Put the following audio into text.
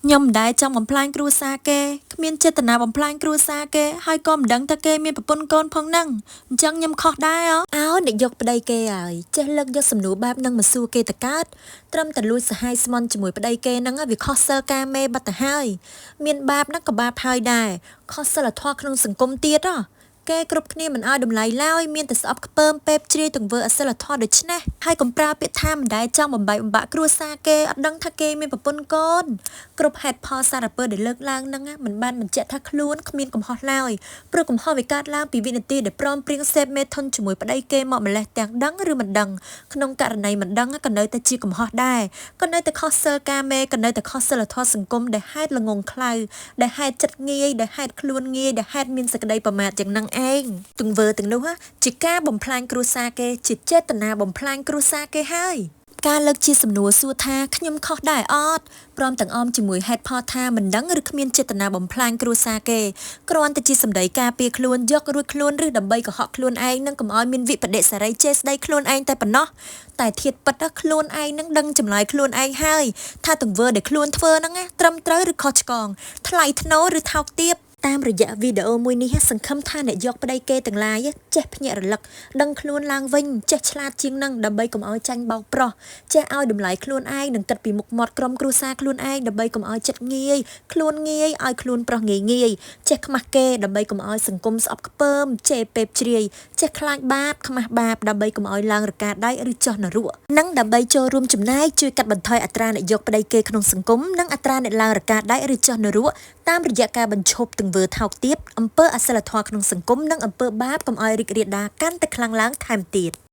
ខ្ញុំមិនដែលចង់បំផ្លាញគ្រួសារគេគ្មានចេតនាបំផ្លាញគ្រួសារគេហើយក៏មិនដឹងថាគេមានប្រពន្ធកូនផងហ្នឹងអញ្ចឹងខ្ញុំខុសដែរអោអ្នកយកប្តីគេហើយចេះលើកយកសំណួរបែបហ្នឹងមកសួរគេតកើតត្រឹមតែលួចសហាយស្មន់ជាមួយប្តីគេហ្នឹងវាខុសសិលកាមេបាត់ទៅហើយមានបាបហ្នឹងក៏បាបហើយដែរខុសសិលធម៌ក្នុងសង្គមទៀតហ៎គេគ្រប់គ្នាមិនឲ្យតម្លៃឡើយមានតែស្អប់ខ្ពើមពេបជ្រាយទង្វើអសិលធម៌ដូច្នេះហើយកុំប្រើពាក្យថាមិនដែលចង់បំបែកបំបាក់គ្រួសារគេអត់ដឹងថាគេមានប្រពន្ធកូនគ្រប់ហេតុផលសារពើដែលលើកឡើងហ្នឹងមិនបានបញ្ជាក់ថាខ្លួនគ្មានកំហុសឡើយព្រោះកំហុសវាកើតឡើងពីវិនាទីដែលព្រមព្រៀងសេពមេធុនជាមួយប្តីគេមកម្លេះទាំងដឹងឬមិនដឹងក្នុងករណីមិនដឹងក៏នៅតែជាកំហុសដែរក៏នៅតែខុសសិលកាមេក៏នៅតែខុសសិលធម៌សង្គមដែលហេតុល្ងងខ្លៅដែលហេតុចិត្តងាយដែលហេតុខ្លួនងាយដែលហេតុមានសេចក្តីប្រមាថយ៉ាងហ្នឹងឯងទង្វើទាំងនោះជាការបំផ្លាញគ្រួសារគេជាចេតនាបំផ្លាញគ្រួសារគេហើយការលើកជាសំណួរសួរថាខ្ញុំខុសដែរអត់ព្រមទាំងអមជាមួយហេតុផលថាមិនដឹងឬគ្មានចេតនាបំផ្លាញគ្រួសារគេគ្រាន់តែជាសម្ដីការពារខ្លួនយករួចខ្លួនឬដើម្បីកុហកខ្លួនឯងនិងកុំឲ្យមានវិបដិសារីជេរស្ដីខ្លួនឯងតែប៉ុណ្ណោះតែធាតុពិតខ្លួនឯងនឹងដឹងចម្លើយខ្លួនឯងហើយថាទង្វើដែលខ្លួនធ្វើហ្នឹងត្រឹមត្រូវឬខុសឆ្គងថ្លៃថ្នូរឬថោកទាបតាមរយៈវីដេអូមួយនេះសង្ឃឹមថាអ្នកយកប្តីគេទាំងឡាយចេះភ្ញាក់រលឹកដឹងខ្លួនឡើងវិញចេះឆ្លាតជាងនឹងដើម្បីកុំឲ្យចាញ់បោកប្រុសចេះឲ្យតម្លៃខ្លួនឯងនិងគិតពីមុខមាត់ក្រុមគ្រួសារខ្លួនឯងដើម្បីកុំឲ្យចិត្តងាយខ្លួនងាយឲ្យខ្លួនប្រុសងាយងាយចេះខ្មាស់គេដើម្បីកុំឲ្យសង្គមស្អប់ខ្ពើមជេរពេបជ្រាយចេះខ្លាចបាបខ្មាស់បាបដើម្បីកុំឲ្យឡើងរកាដៃឬចុះនរកនិងដើម្បីចូលរួមចំណែកជួយកាត់បន្ថយអត្រាអ្នកយកប្តីគេក្នុងសង្គមនិងអត្រាអ្នកឡើងរកាដៃឬចុះនរកតាមរយៈការបញ្ឈប់ទង្វើថោកទាបអំពើអសិលធម៌ក្នុងសង្គមនិងអំពើបាបកុំឲ្យរីករាលដាលកាន់តែខ្លាំងឡើងថែមទៀត។